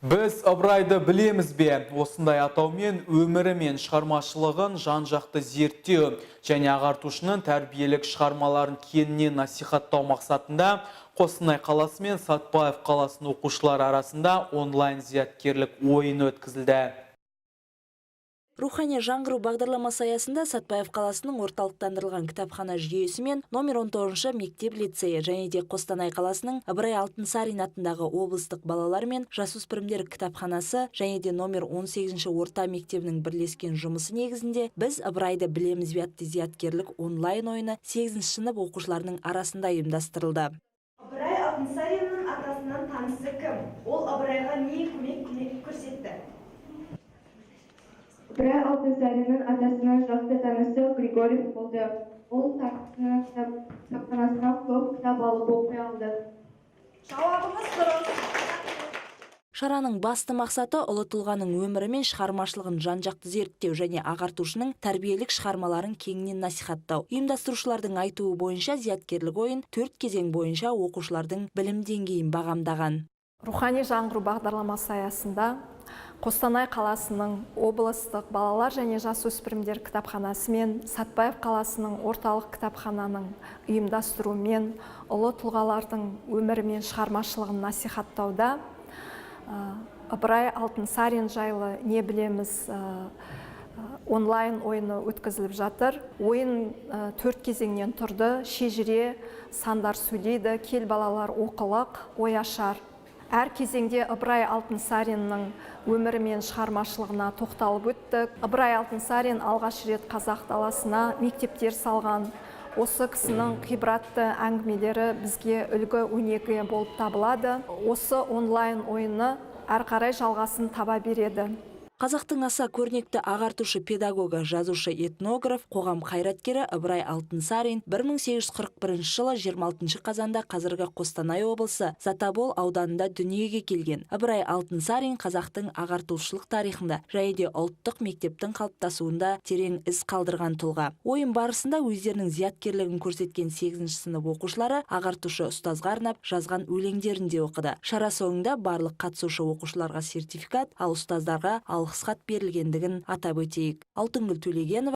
Біз Ыбырайды білеміз бе? Осындай атаумен өмірі мен шығармашылығын жан-жақты зерттеу және ағартушының тәрбиелік шығармаларын кеңінен насихаттау мақсатында Қостанай қаласы мен Сатпаев қаласының оқушылары арасында онлайн зияткерлік ойын өткізілді. «Рухани жаңғыру» бағдарламасы аясында Сатпаев қаласының орталықтандырылған кітапхана жүйесі мен номер 19 мектеп лицейі және де Қостанай қаласының Ыбырай Алтынсарин атындағы облыстық балалар мен жасөспірімдер кітапханасы және де номер 18 орта мектебінің бірлескен жұмысы негізінде «Біз Ыбырайды білеміз бе» атты зияткерлік онлайн ойыны 8 сынып оқушыларының арасында ұйымдастырылды. Ыбырай Алтынсариннің атасының танысы кім? Ол Ыбырайға не көмек көрсетті? Ыбырай Алтынсариннің атасының жақсы танысы Григорьев болды. Ол кітапханасынан көп кітап алып оқи алды. Жауабыңыз дұрыс. Шараның басты мақсаты – ұлы тұлғаның өмірі мен шығармашылығын жан-жақты зерттеу және ағартушының тәрбиелік шығармаларын кеңінен насихаттау. Ұйымдастырушылардың айтуы бойынша, зияткерлік ойын төрт кезең бойынша оқушылардың білім деңгейін бағамдаған. «Рухани жаңғыру» бағдарламасы аясында Қостанай қаласының облыстық балалар және жасөспірімдер кітапханасы мен Сатпаев қаласының орталық кітапхананың ұйымдастыруымен ұлы тұлғалардың өмірі мен шығармашылығын насихаттауда Ыбырай Алтынсарин жайлы не білеміз онлайн ойыны өткізіліп жатыр. Ойын төрт кезеңнен тұрды: шежіре, сандар сөйлейді, кел, балалар, оқылық, ой ашар. Әр кезеңде Ыбырай Алтынсариннің өмірі мен шығармашылығына тоқталып өттік. Ыбырай Алтынсарин алғаш рет қазақ даласына мектептер салған. Осы кісінің ғибратты әңгімелері бізге үлгі өнеге болып табылады. Осы онлайн ойыны әрі қарай жалғасын таба береді. Қазақтың аса көрнекті ағартушы педагогы, жазушы, этнограф, қоғам қайраткері Ыбырай Алтынсарин 1841 жылы 26 қазанда қазіргі Қостанай облысы Затобол ауданында дүниеге келген. Ыбырай Алтынсарин қазақтың ағартушылық тарихында және де ұлттық мектептің қалыптасуында терең із қалдырған тұлға. Ойын барысында өздерінің зияткерлігін көрсеткен 8 сынып оқушылары ағартушы ұстазға арнап жазған өлеңдерін де оқыды. Шара соңында барлық қатысушы оқушыларға сертификат, ал ұстаздарға алғыс хат берілгендігін атап өтейік. Алтынгүл Төлегенова.